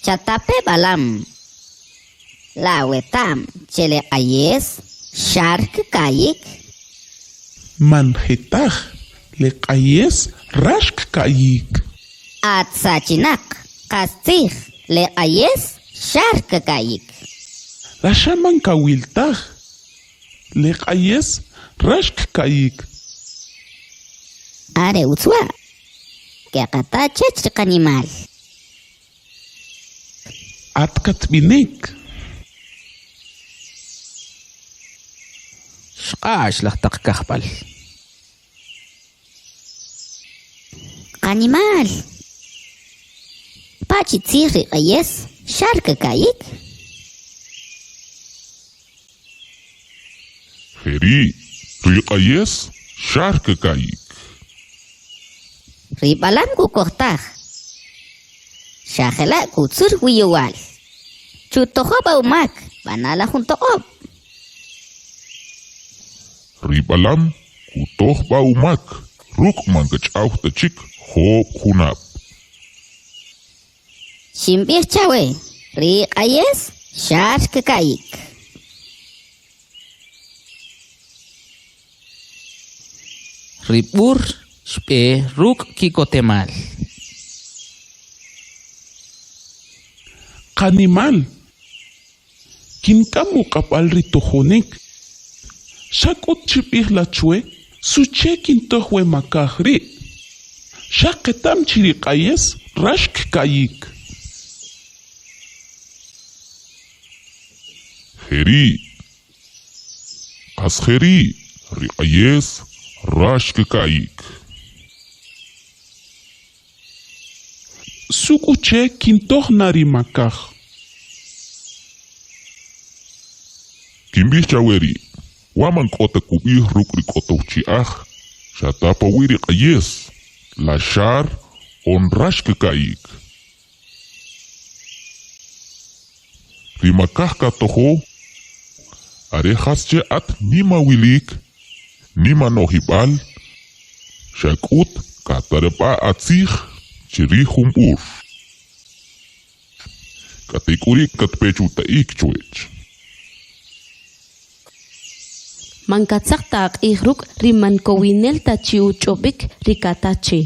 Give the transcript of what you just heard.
Chatape b'alam. La aweta'm che le q'ayes xar kka'yik? Man je taj, le q'ayes rax kka'yik. At sachinaq, qastzij, le q'ayes xar kka'yik. La xa man kawil taj, le q'ayes rax kka'yik. Are utz wa', keqata' chech ri qanimal. At katb'inik. Xq'ax laj taq kajb'al. Qanimal. Pa chi tzij ri q'ayes xar kaka'yik? Jeri', ri q'ayes xar kaka'yik. Ri b'alam kukoj taj. Xa jela' kutzur wiyowal. Chutojo' b'a umak, b'ana' la jun toq'ob'. Ri b'alam kutoj b'a umak ruk' man kach'aw ta chik job' junab'. Xinb'ij chawe, ri q'ayes xar kka'yik. Ri b'ur xb'e ruk' ki'kotemal. Qanimal, Kink'am uq'ab'al ri tojonik. Xa k'ut chib'ij la chwe suche kintoj we makaj ri'. Xaq qeta'm chi ri q'ayes rax kka'yik. Jeri', qas jeri' ri q'ayes rax kka'yik. Su k'u che kintoj na ri makaj? Kinb'ij chawe ri', wa man k'o ta kub'ij ruk' ri k'otow chi'aj, xa ta pawi' ri q'ayes, la xar on rax kka'yik. Ri makaj katojo are jas che at nim awilik, nim ano'jib'al, xa k'ut katarab'a atzij chrij jun b'ur. K'atek'uri' katpe chuta'ik chwech. Man katzaq ta aq'ij ruk' ri man kowinel ta chi uch'ob'ik ri kata che.